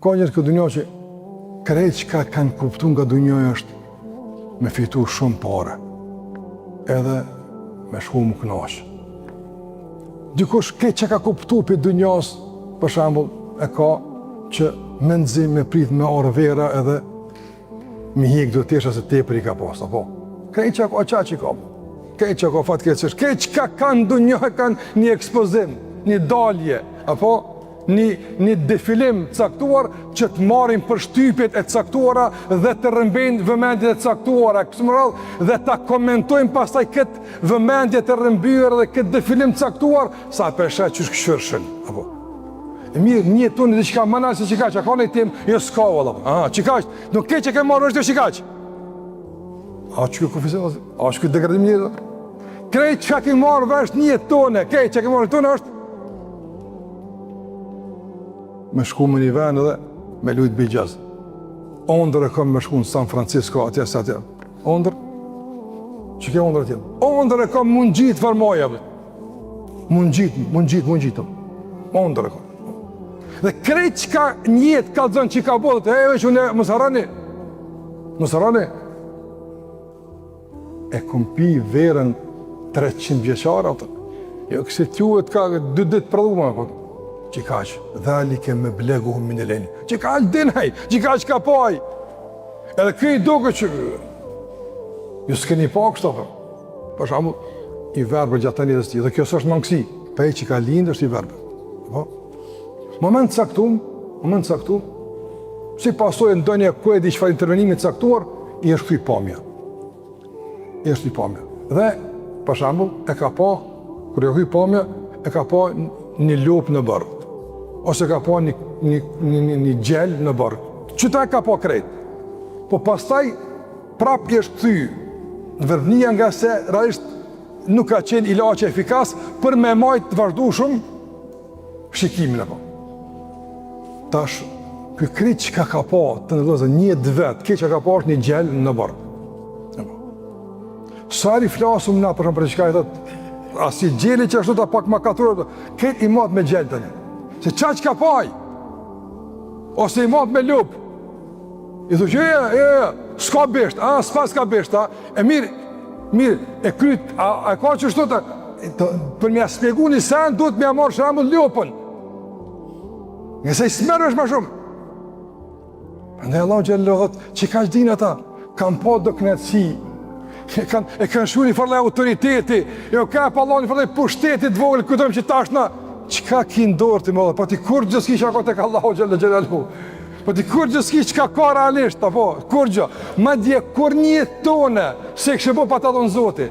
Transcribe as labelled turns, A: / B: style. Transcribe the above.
A: Ka njerëz n'këtë dunja që krejt çka kanë kuptu nga dunjaja është me fitu shumë pare, edhe me shku m'u knaq. Dikush krejt çka ka kuptu prej dunjas, për shembull, e ka që mezi me prit me ardh vera edhe m'i hjek do tesha se tepër i ka pas, apo? Krejt çka ka, qaq i ka, krejt çka ka fatkeqësisht, krejt çka kanë n'dunja e kanë një ekspozim, një dalje, apo? Një, një defilim caktuar që të marrin përshtypjet e caktuara dhe të rrëmbejnë vëmendjet e caktuara, kështu me radhë, dhe ta komentojnë pastaj këtë vëmendje të rrëmbyer dhe këtë defilim caktuar, sa pe sheh qysh kqyrshin, apo? E mirë, një tonë diçka më nalt se qikaq, a ka një temë, jo s'ka valla. Ah, qikaq, nuk ke që ke marrë është qikaq. A çka kufizim, a çka degradim një. Krejt çka ke marrë vesh në jetë tonë, krejt çka ke marrë tonë është me shku në një vend edhe me lujt bixhoz. Ondër e kam me shku në San Francisco atje se atje. Ondër? Që ke ondër atje? Ondër e kam m'u ngjit farë maje, M'u ngjit, m'u ngjit, m'u ngjit. Ondër e kam. Dhe krejt çka në jetë kallzon që ka bo, e veç unë, mos harroni, mos harroni, e kom pi verën 300 vjeçare, atë. Jo, kësi t'juve të ka dy ditë prodhuma, po. Qikaq, dhalike mebleguhum minel ilm. Qikaq din ai, qikaq ka pa ai. Edhe ky i duke që... Ju s'keni pa kështu, po. Për shembull, i verbër gjatë tënë jetës tij, dhe kjo s'është mangësi, prej që ka lindë është i verbër. Po? Moment caktum, moment caktum, si pasojë ndonjë ku e di çfarë intervenimi të caktuar, i është kthy pamja. I është kthy pamja. Dhe, për shembull, e ka pa, kur i ka kthy pamja, e ka pa një lopë në oborr, ose ka pa një, një, një, një, një gjel në oborr. Qëta e ka pa krejt. Po pastaj, prap i është kthy verbnia ngase realisht nuk ka qenë ilaçi efikas për me majtë të vazhdueshëm shikimin apo. Tash, ky krejt çka ka pa të në lëzë, një të vetë, krejt çka ka pa është një gjel në oborr. Sa herë i flasim na për shumë për çka i thotë, a si gjeli që ashtu ta pak ma katror, krejt i mat me gjel tani. Se qaq ka pa ai, ose i mat me lopë, I thu që, e, e, e, s'ka bisht, a, s'pas ka bisht, a, e mirë, mirë, e kryt, a, a ka qështu të, të, për me ja spjegu një sen, duhet me ja marrë shembull lopën. Ngase s'merr vesh ma shumë. Prandaj Allahu xhelle thotë, qikaq dinë ata, kanë pa do knaqësi, e kanë, e kanë shiju një farë lloj autoriteti, jo ka pa një farë lloj pushteti të vogël, kujtojmë që tash na, çka ki n'dorë ti më dhe, pa ti kurgjë s'ki çka ka tek Allahu xhelle xhelaluhu. Po ti kurgjë s'ki çka ka realisht, apo, kurgjë. Madje kur një tone, s'e kishe bo pa ta dhonë Zoti.